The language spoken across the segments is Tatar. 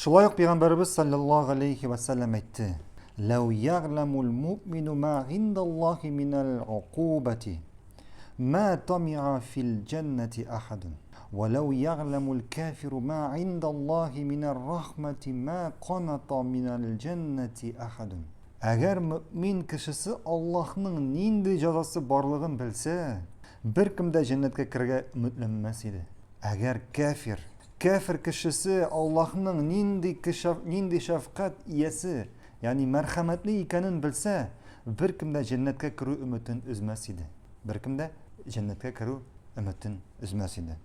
Шулай ук пәйгамбәребез саллаллаһу алейхи ва саллям әйтте: "Ләү ягъламул муъмину ма индаллаһи минал укубати, ма тамиа фил җаннати ахадун. Ва ләү ягъламул кафиру ма индаллаһи минар рахмати ма каната минал җаннати ахадун." Әгәр мөэмин кешесе Аллаһның нинди җәзасы барлыгын белсә, беркем дә җәннәткә керергә өметләнмәс иде. Әгәр кәфир, кәфер кешесе Аллаһның нинди нинди шәфкать иясе, ягъни мәрхәмәтле икәнен белсә, беркем дә җәннәткә керү өметен өзмәс иде. Беркем дә җәннәткә керү өметен өзмәс иде.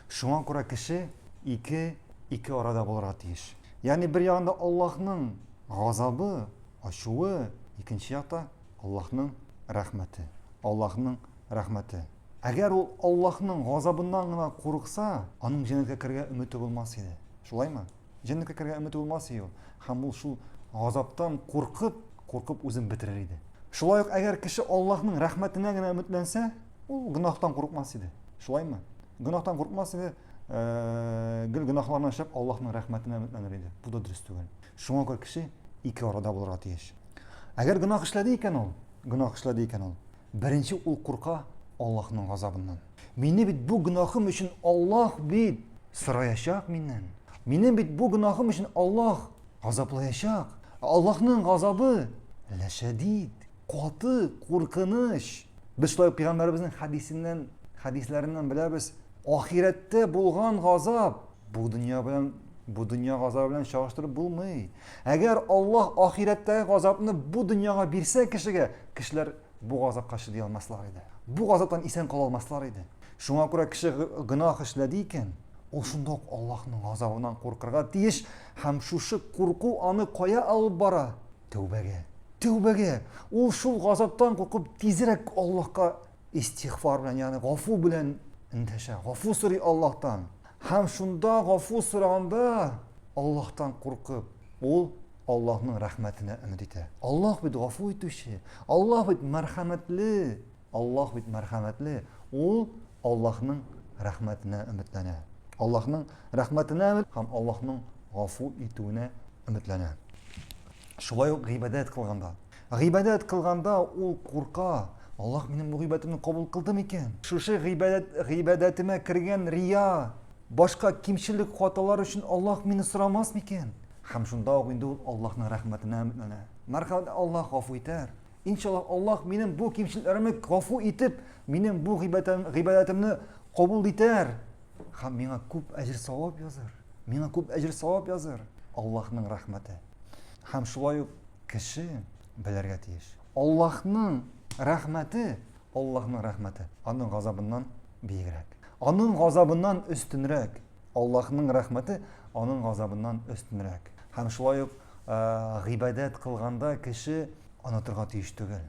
Шуңа күрә кеше ике ике арада булырга тиеш. Ягъни бер ягында Аллаһның газабы, ачуы, икенче якта Аллаһның рәхмәте. Аллаһның рәхмәте. Әгәр ул Аллаһның газабыннан гына курыкса, аның җәннәткә керергә өмете булмас иде. Шулаймы? Җәннәткә керергә өмете булмас иде ул. Һәм ул шул газаптан куркып, куркып үзен бетерер иде. Шулай ук әгәр кеше Аллаһның рәхмәтенә генә өметләнсә, ул гөнаһтан курыкмас иде. Шулаймы? Гөнаһтан курыкмас иде, э, гел гөнаһларны эшләп Аллаһның рәхмәтенә өметләнер иде. Бу да дөрес түгел. Шуңа күрә кеше ике арада булырга тиеш. Әгәр гөнаһ эшләде икән ул, гөнаһ эшләде икән ул, Беренче ул курка Аллаһның газабыннан. Мине бит бу гөнаһым өчен Аллаһ бит сораячак миннән. Мине бит бу гөнаһым өчен Аллаһ газаплаячак. Аллаһның газабы ләшәдид, каты, куркыныч. Без шулай пәйгамбәребезнең хәдисеннән, хәдисләреннән беләбез, ахирәттә булган газап бу дөнья белән бу дөнья газабы белән чагыштырып булмый. Әгәр Аллаһ ахирәттәге газапны бу дөньяга бирсә кешегә, кешеләр бу газапка чыдый алмаслар иде. Бу газаптан исән кала алмаслар иде. Шуңа күрә кеше гөнаһ эшләде икән, ул шунда ук Аллаһның газабыннан куркырга тиеш һәм шушы курку аны кая алып бара? Тәүбәгә. Тәүбәгә. Ул шул газаптан куркып тизрәк Аллаһка истигъфар белән, ягъни гафу белән эндәшә, гафу сорый Аллаһтан. Һәм шунда гафу сораганда Аллаһтан куркып, ул Аллаһның рәхмәтенә өмет итә. Аллаһ бит гафу итүче, Аллаһ бит мәрхәмәтле, Аллаһ бит мәрхәмәтле. Ул Аллаһның рәхмәтенә өметләнә. Аллаһның рәхмәтенә өмет һәм Аллаһның гафу итүенә өметләнә. Шулай ук гыйбадәт кылганда. Гыйбадәт кылганда ул курка. Аллаһ минем бу гыйбадәтемне кабул кылды микән? Шушы гыйбадәт гыйбадәтемә кергән рия, башка кимчелек хаталар өчен Аллаһ мине сорамас микән? Һәм шунда ук инде ул Аллаһның рәхмәтенә өметләнә. Мәрхәмәт Аллаһ гафу итәр. Иншаллаһ, Аллаһ минем бу кимчелекләремне гафу итеп, минем бу гыйбадәтемне кабул итәр. Һәм миңа күп әҗер савап языр. Миңа күп әҗер савап языр. Аллаһның рәхмәте. Һәм шулай ук кеше белергә тиеш. Аллаһның рәхмәте, Аллаһның рәхмәте аның газабыннан биегрәк. Аның газабыннан өстенрәк. Аллаһның рәхмәте аның газабыннан өстенрәк. Һәм шулай ук гыйбадәт кылганда кеше онытырга тиеш түгел.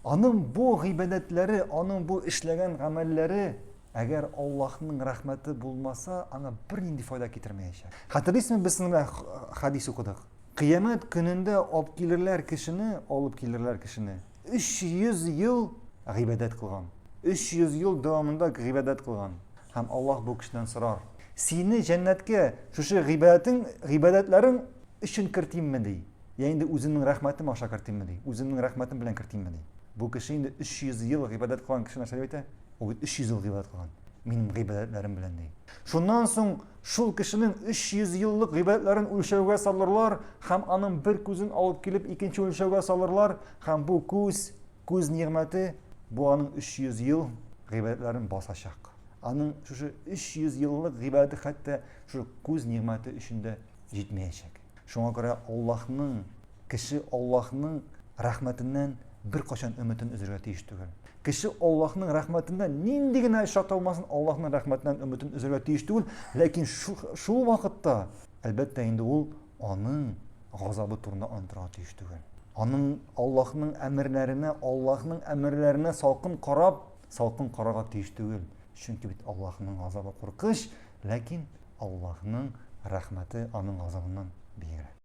Аның бу гыйбадәтләре, аның бу эшләгән гамәлләре, әгәр Аллаһның рәхмәте булмаса, аңа бернинди файда китермәячәк. Хәтерлисезме, без сезнең белән хәдис укыдык. Кыямәт көнендә алып килерләр кешене, алып килерләр кешене. 300 ел гыйбадәт кылган. 300 ел дәвамында гыйбадәт кылган. Һәм Аллаһ бу кешедән сорар. Сине җәннәткә шушы гыйбадәтең, гыйбадәтләрең өчен кертимме ди. Я инде үземнең рәхмәтем аша кертимме ди. Үземнең рәхмәтем белән кертимме ди. Бу кеше инде 300 ел гыйбадәт кылган кеше нәрсә дип әйтә? Ул бит 300 ел гыйбадәт кылган. Минем гыйбадәтләрем белән ди. Шуннан соң шул кешенең 300 еллык гыйбадәтләрен үлчәүгә салырлар һәм аның бер күзен алып килеп икенче үлчәүгә салырлар һәм бу күз, күз нигъмәте бу аның 300 ел гыйбадәтләрен басачак. Аның шушы 300 еллык гыйбадәте хәтта шушы күз нигъмәте өчен дә җитмәячәк. Шуңа күрә Аллаһның, кеше Аллаһның рәхмәтеннән беркайчан өметен өзергә тиеш түгел. Кеше Аллаһның рәхмәтеннән нинди генә очракта булмасын, Аллаһның рәхмәтеннән өметен өзергә тиеш түгел, ләкин шул вакытта, әлбәттә инде ул аның газабы турында онытырга тиеш түгел. Аның Аллаһның әмерләренә, Аллаһның әмерләренә салкын карап, салкын карарга тиеш түгел. Чөнки бит Аллаһның газабы куркыч, ләкин Аллаһның рәхмәте аның газабыннан бигрәк.